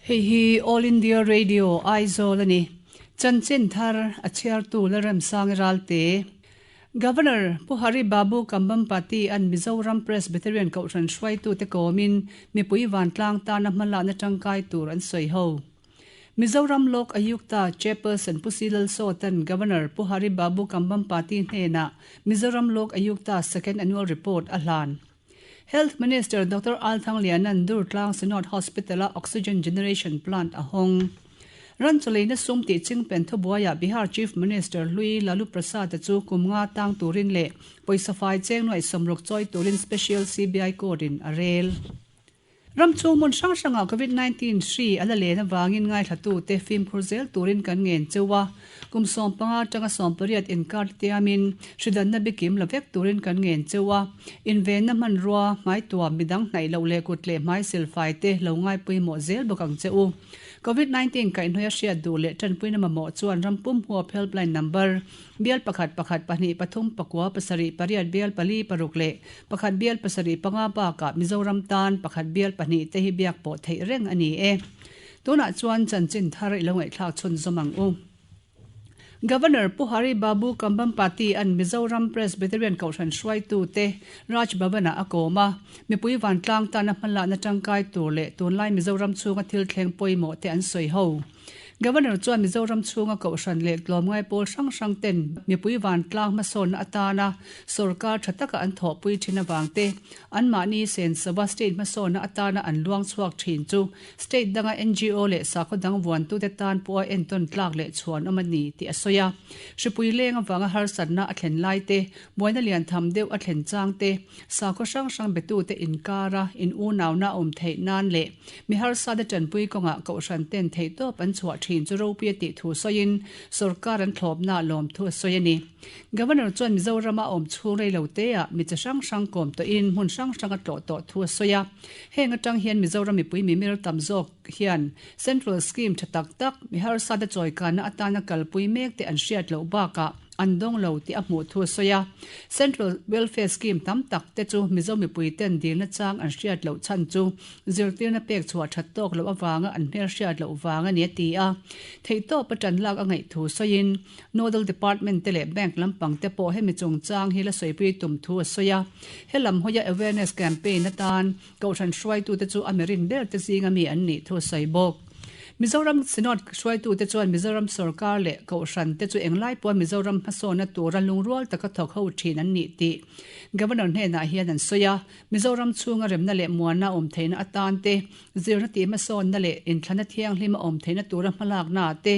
Hei hi All India Radio, Aizawl a ni. Chanchin thar a chhiartu Lalremsangi Ralte. Governor Pu Hari Babu Kambhampati an Mizoram Presbyterian Kohhran hruaitute kawmin mipui vantlang tana hmalakna tangkai tur an sawi ho. Mizoram Lok Ayukta Chairperson Pu Si Lalsawta'n Governor Pu Hari Babu Kambhampati hnenah Mizoram Lok Ayukta Second Annual Report a hlan. Health Minister Doctor Al Thangliana'n Durtlang Synod Hospital-a Oxygen Generation Plant a hawng. Ran chawleina sum tih chingpen thubuaiah Bihar Chief Minister hlui Lalu Prasad-a chu kum nga tang turin leh pawisa fai cheng nuaih sawmruk chawi turin Special CBI Court-in a rel. Ram chhung hmun hrang hrangah Covid 19 hri a la len avangin ngaithlatute fimkhur zel turin kan ngen cheu a, kum 15 atanga 18 inkar tiamin hridanna bikim la vek turin kan ngen cheu a, invenna hmanrua, hmaituam, midang hnaih loh leh kut leh hmai silfai te lo ngaipawimawh zel bawk ang che u. Covid 19 kaihhnawih a hriat duh leh tanpuina mamawh chuan ram pum huap helpline number Bial pakhat pakhat pahnih pathum pakua pasarih pariat bial pali paruk leh pakhat bial pasarih panga bakah Mizoram tan pakhat bial pahnih te hi biak pawh theih reng a ni e. Tunah chuan chanchin thar i lo ngaihthlak chhunzawm ang u. Governor Pu Hari Babu Kambhampati an Mizoram Presbyterian Kohhran hruaitute Raj Bhavan-ah a kawm a, mipui vantlang tana hmalakna tangkai tur leh tunlai Mizoram chhunga thil thleng pawimawh te an sawi ho. Governor chuan Mizoram chhunga Kohhran leh tlawmngai pawl hrang hrang ten mipui vantlang hmasawnna atana sawrkar tha taka an thawhpui thin avang te, anmahni sensova state hmasawnna atana an luang chhuak thin chu state danga ngo leh sakhaw dang vuantute tan pawha entawn tlak leh chhuan awm a ni tih a sawi a. Hripui leng avanga harsatna a thlen lai te, buaina lian tham deuh a thlen chang te, sakhaw hrang hrang betute inkara in unauna a awm theih nan leh Mi harsate tanpui kawngah Kohhran ten theihtawp an chhuah thin chu ropui a tih thu sawiin sorkar an thlawpna lawm thu a sawi a ni. Governor chuan Mizorama awm chhung rei lo teah mi chi hrang hrang kawm tawhin hmun hrang hrang a tlawh tawh thu a sawi a. Heng atang hian Mizoram mipui mimir tam zawk hian Central Scheme tha tak tak mi harsate chawikanna atana kalpui mek te an hriat loh bakah an dawng lo tih a hmuh thu a sawi a. Central Welfare Scheme tam tak te chu Mizo mipui ten dilna chang an hriat loh chhan chu zirtirna pek chhuah that tawk loh avanga an hmel hriat loh vang a ni a ti a. Theihtawp a tan lak a ngaih thu sawiin Nodal Department te leh Bank lampang te pawh hemi chungchang hi la sawipui tum thu a sawi a. He lam hawia awareness campaign atan Kohhran hruaitute chu a mirin ber te zinga mi an nih thu a sawi bawk. Mizoram Synod hruaitute chuan Mizoram sorkar leh Kohhran te chu englai pawha Mizoram hmasawnna tura lungrual taka thawk ho thin an nih tih Governor hnenah hian an sawi a. Mizoram chhunga remna leh muanna awm theihna atan te, zirna tih hmasawnna leh inthlana thianghlim a awm theihna tura hmalaknaah te,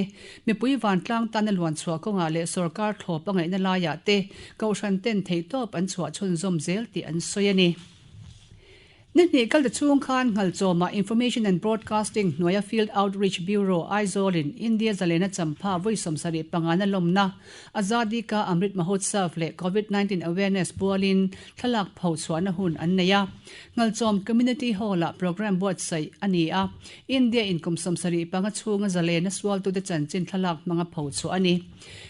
mipui vantlang tana luan chhuah kawngah leh sorkar thlawp a ngaihna laiah te Kohhran ten theihtawp an chhuah chhunzawm zel tih an sawi a ni. Ni hnih kal ta chhung khan Nghalchawmah Information and Broadcasting hnuaia Field Outreach Bureau Aizawlin India zalena champha vawi 75 na lawmna Azadi Ka Amrit Mahotsav leh Covid 19 Awareness pualin thlalak pho chhuahna hun an nei a. Nghalchawm Community Hall-ah programme buatsaih a ni a, India in kum 75 chhunga zalena sualtute chanchin thlalak hmanga pho chhuah a ni.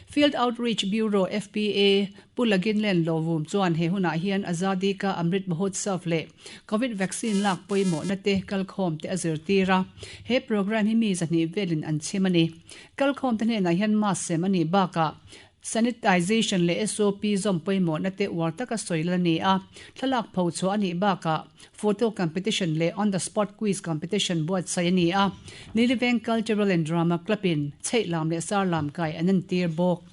Field Outreach Bureau, FPA, Pu Laginlen Lovum chuan he hunah hian Azadi Ka Amrit Mahotsav leh Covid vaccine lak pawimawhna te kalkhawm te a zirtir a, he programme hi mi zahnih velin an chhim a ni. Kalkhawm te hnenah hian mask sem a nih bakah sanitization leh SOP zawm pawimawhna te uar taka sawi la ni a, thlalak pho chhuah a nih bakah photo competition leh on the spot quiz competition buatsaih a ni a, Niliveng Cultural and Drama Club-in chheihlam leh sarlam kai an entir bawk.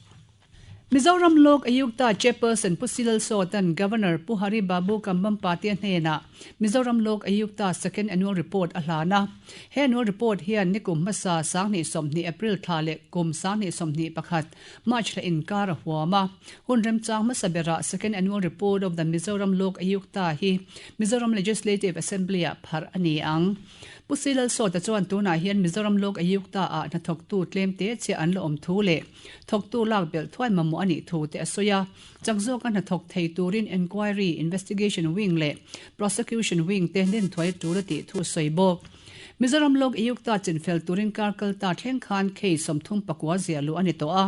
Mizoram Lok Ayukta Chairperson Pu Silal Sawtan Governor Pu Hari Babu Kambhampati hnenah Mizoram Lok Ayukta Second Annual Report a hlan a. He annual report hian nikum hmasa 2020 April thla leh kum 2021 March thla inkar a huam a. Hun remchang hmasa berah Second Annual Report of the Mizoram Lok Ayukta hi Mizoram Legislative Assembly-ah pharh a ni ang. Pu Silal Sawta chuan tunah hian Mizoram Lok Ayukta-ah hnathawktu tlemte chiah an la awm thu leh Thawktu lak belh thuai mamawh a nih thu te a sawi a, chak zawka hna thawk thei turin Enquiry, Investigation Wing leh Prosecution Wing te nen thuai tul a tih thu a sawi bawk. Mizoram Lok Ayukta chinfel turin kar kalta thleng khan case 34 ziah luh a ni tawh a,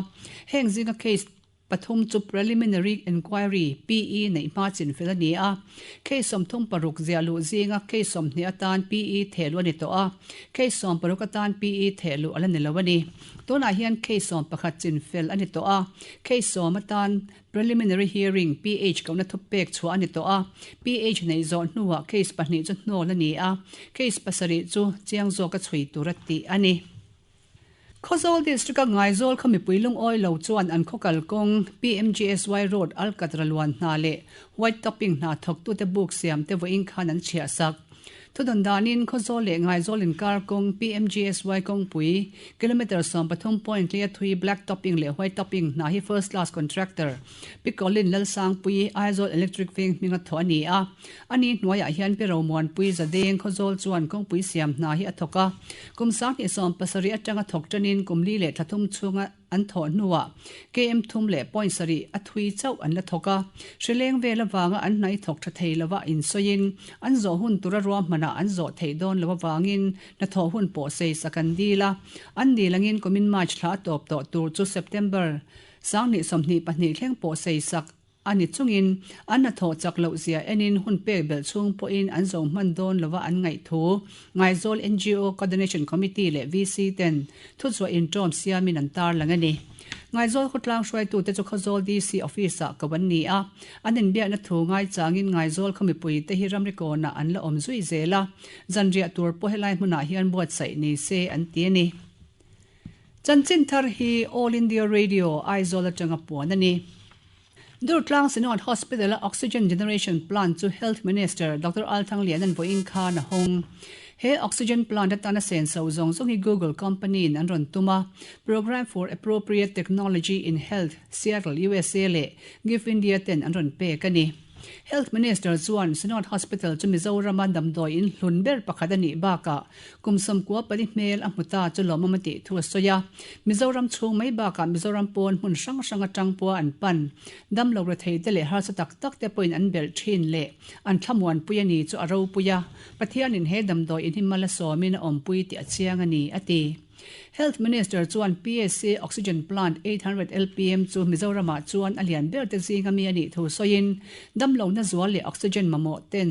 heng zinga case. Pathum chu Preliminary Enquiry, PE, neih hma chinfel a ni a. Case 36 ziah luh zinga case 20 atan PE thehluh a ni tawh a, case 16 atan PE thehluh a la ni lo a ni. Tunah hian case 11 chinfel a ni tawh a, case 10 atan Preliminary Hearing, PH, kohna thupek chhuah a ni tawh a, PH neih zawh hnuah case pahnih chu hnawl a ni a, case pasarih chu chiang zawka chhui tura tih a ni. Khawzawl District-a Ngaizawl khaw mipui lungawi lo chuan an khaw kalkawng PMGSY Road Alkatra luan hna leh White Topping hna thawktute buk siamte vawiin khan an chhiah sak. Thudawn danin Khawzawl leh Ngaizawl inkar kawng PMGSY kawngpui kilometre 13.3 a thui Black Topping leh White Topping hna hi First Class Contractor Pi Colin Lalsangpui Aizawl Electric Veng hminga thawh a ni a. Ani hnuaiah hian Pi Romuanpui Zadeng Khawzawl chuan kawngpui siam hna hi a thawk a. Kum 2017 atanga thawk tanin kum li leh thla thum chhunga an thawh hnuah KM thum leh point sarih a thui chauh an la thawk a. Hrileng vel avanga an hna i thawk tha thei lova insawiin an zawh hun tura ruahmanah an zawh theih dawn lo avangin hnathawh hun pawh sei sak an dil a. An dil angin kumin March thla a tawp tawh tur chu September 2022 thleng pawh sei sak a ni chungin an hnathawh chak loh zia enin hun pek belh chhung pawhin an zo hman dawn lova an ngaih thu Ngaizawl ngo Coordination Committee leh VC ten thuchhuah inṭawm siamin an tarlang a ni. Ngaizawl khawtlang hruaitute chu Khawzawl DC Office-ah ko an ni a, an inbiakna thu ngaichangin Ngaizawl khaw mipuite hi ramri kawnah an la awm zui zel a, zanriah tur pawh helai hmunah hian buatsaih ni se an ti a ni. Chanchin thar hi All India Radio, Aizawl atanga puan a ni. Durtlang Synod Hospital-a Oxygen Generation Plant chu Health Minister Doctor Althanglianan vawiin khan a hawng. He Oxygen Plant atana senso zawng zawng hi Google Company-in an rawn tum a, Programme for Appropriate Technology in Health, Seattle, USA leh Give India ten an rawn pek a ni. Health Minister chuan Synod Hospital chu Mizorama damdawi in hlun ber pakhat a nih bakah kum 94 hmel a hmu ta chu lawmawm a tih thu a sawi a. Mizoram chhung mai bakah Mizoram pawn hmun hrang hrang atang pawha an pan damlo rethei te leh harsa tak tak te pawhin an belh thin leh an thlamuanpui a ni chu a ropui a, Pathianin he damdawi in hi mal a sawmin a awmpui tih a chiang a ni, a ti. Health Minister chuan PSC Oxygen Plant 800 LPM chu Mizoramah chuan a lian ber te zinga mi a nih thu sawiin, damlohna zual leh oxygen mamawh ten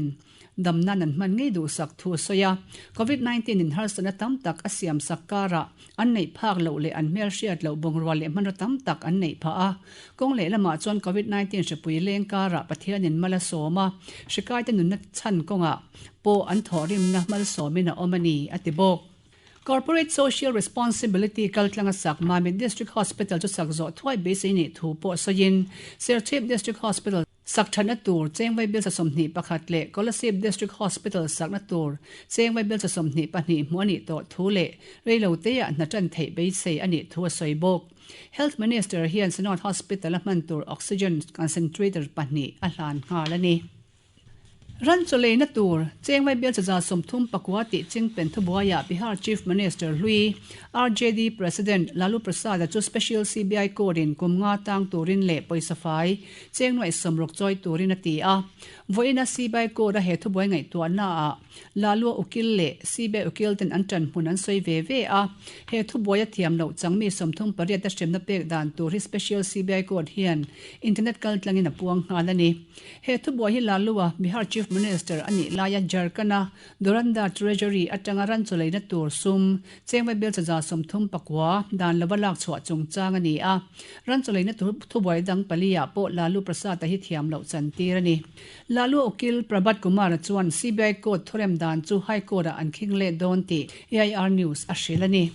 damnan an hman ngei duhsak thu a sawi a. Covid 19 in harsatna tam tak a siam sak karah an neih phak loh leh an hmel hriat loh bungrua leh hmanraw tam tak an neih phah a. Kawng lehlamah chuan Covid 19 hripui leng karah Pathianin mal a sawm a, hrikaite nunna chhan kawngah pawh an thawhrimna malsawmin a awm a ni, a ti bawk. Corporate Social Responsibility kaltlanga sak Mamit District Hospital chu sak zawh thuai beisei nih thu pawh sawiin Serchhip District Hospital sak thatna tur Chengvai Bilsa 21 leh Kolasib District Hospital sakna tur Chengvai Bilsa 22 hmuh a nih tawh thu leh reiloteah hna tan theih beisei a nih thu a sawi bawk. Health Minister hian Synod Hospital a hman tur Oxygen Concentrator pahnih a hlan nghal a ni. Ran chaw leina tur, Chengmai bial chaza 39 tih chingpen thubuaiah Bihar Chief Minister hlui, RJD President Lalu Prasad-a chu Special CBI Court-in kum nga tang turin leh pawisa fai cheng nuaih sawmruk chawi turin a ti a. Vawiina CBI Court-a he thubuai ngaihtuahnaah Lalua ukil leh CBI ukil ten an ṭan hmun an sawi ve ve a. He thubuai a thiam loh chang mi 38 a hremna pek dan tur hi Special CBI Court hian internet kaltlangin a puang nghal a ni. He thubuai hi Lalua, Bihar Chief Minister a nih laia Jharkhand-a Doranda Treasury atanga ran chawleina tur sum Chengvai bial chaza 39 dan lova lak chhuah chungchang a ni a. Ran chawleina thubuai dang pali-ah pawh Lalu Prasad-a hi thiam loh chantir a ni. Lalu ukil Prabhat Kumar-a chuan CBI court thurem dan chu High Court-ah an khing let dawn tih AIR News a hrilh a ni.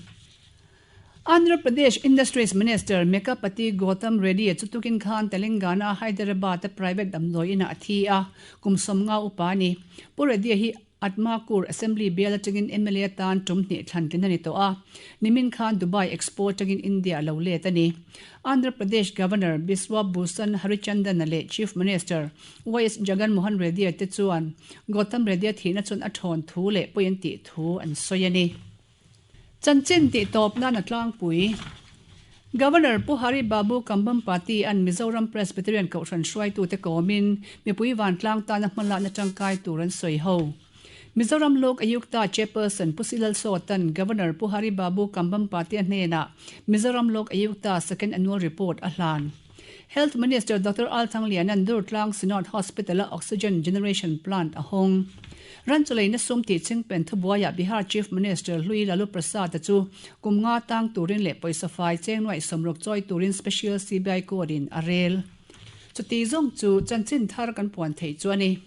Andhra Pradesh Industries Minister Mekapati Gautam Reddy chu tukin khan Telangana Hyderabad-a private damdawi inah a thi a, kum 50 upa a ni. Pu Reddy hi Atmakur Assembly bial atangin mla atan tum hnih thlan tlin a ni tawh a, nimin khan Dubai Expo atangin India a lo let a ni. Andhra Pradesh Governor Biswa Bhushan Harichandana leh Chief Minister YS Jagan Mohan Reddy te chuan Gautam Reddy-a thihna chuan a thawn thu leh pawi an tih thu an sawi a ni. Chanchin tih tawp nan a tlangpui. Governor Pu Hari Babu Kambhampati an Mizoram Presbyterian Kohhran hruaitute kawmin mipui vantlang tana hmalakna tangkai tur an sawi ho. Mizoram Lok Ayukta Chairperson Pu Silal Sawtan Governor Pu Hari Babu Kambhampati a hnenah Mizoram Lok Ayukta Second Annual Report a hlan. Health Minister Doctor Althangliana'n Durtlang Synod Hospital-a Oxygen Generation Plant a hawng. Ran chawleina sum tih chingpen thubuaiah Bihar Chief Minister Hlui Lalu Prasad-a chu kum nga tang turin leh pawisa fai cheng nuaih sawmruk chawi turin Special CBI Court-in a rel. Chuti zawng chu chanchin thar kan puan theih chu a ni.